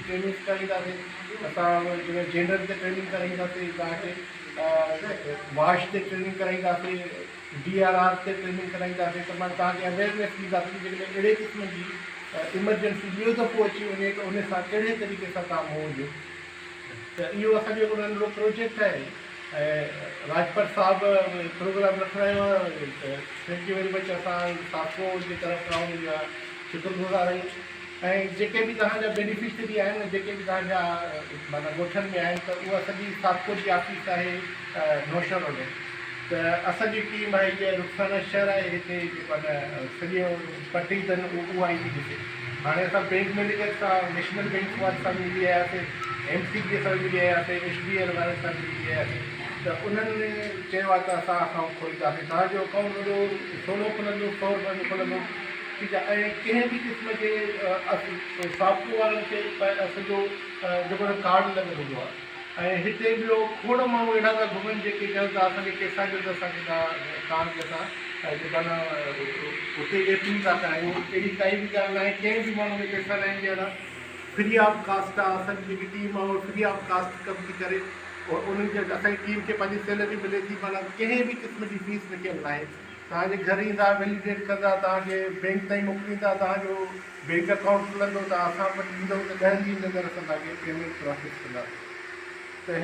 Trainings ڪرائينداسين. اسان جيڪڏهن جينڊر تي ٽريننگ ڪرائينداسين، توهان کي واش تي ٽريننگ ڪرائينداسين، ڊي آر آر تي ٽريننگ ڪرائينداسين ته معنيٰ توهان کي اويئرنيس ڏينداسين ته جيڪڏهن اهڙي قسم جي ايمرجنسي ٻيو دفعو اچي وڃي ته ان سان ڪهڙي طريقي سان توهان منهن ڏيو. ته اهو اسان جو هڪڙو ننڍڙو پروجيڪٽ آهي ۽ راڄپر صاحب پروگرام رکرايو آهي ته thank you very much اسان سافڪو جي طرف کان ان جا شڪر گذار آهيون ۽ جيڪي به توهان جا بينيفشري آهن جيڪي به توهان جا معنيٰ ڳوٺن ۾ آهن ته اها سڄي سافڪو جي آفيس آهي نوشهرو ۾ ته اسان جي ٽيم آهي هيء رخسانه شھر آهي هتي جيڪو آهي نه سڄي پٽي اٿن اها ئي ٿي ڏسي. هاڻي اسان بينڪ مئنيجر سان نيشنل بينڪ وارن سان به ملي آياسين، ايم سي بي سان به ملي آياسين، ايڇ ڊي ايل وارن سان به ملي آياسين ته انهن چيو آهي ته اسان اڪائونٽ کولينداسين. توهان جو اڪائونٽ وڏو سولو کلندو، سو رپين جو کلندو ٺيڪ آهي ۽ ڪنهن به قسم جي سافڪو وارن کي سڄو جيڪو آهي ڪارڊ لڳل هوندو آهي. ۽ هتي ٻيو کوڙ ماڻهو اهڙا ٿا گهمن جيڪي چون ٿا اسان کي پئسا ڏيو ته اسان کي توهان کي اسان جيڪو آهي نه اتي ايپرو ٿا ڪرايون. اهڙي ڪائي به ڳالهه ناهي ڪنهن به ماڻهو کي پئسا ناهن ڏيڻا فري آف ڪاسٽ آهي اسان جي جيڪي ٽيم آهي اها فري آف ڪاسٽ ڪم ٿي ڪري انهن کي اسان جي ٽيم کي پنهنجي سيلري ملي ٿي معنيٰ ڪنهن به قسم جي فيس رکيل ناهي توهان جي گهر ايندا ويليڊيٽ ڪندا توهان کي بينڪ تائين موڪليندا توهان جو بينڪ اڪائونٽ کلندو ته اسان وٽ ايندو ته ڏهن ڏينهن جي اندر اسان توهان کي پيمينٽ پراسيس ڪنداسين ته هن.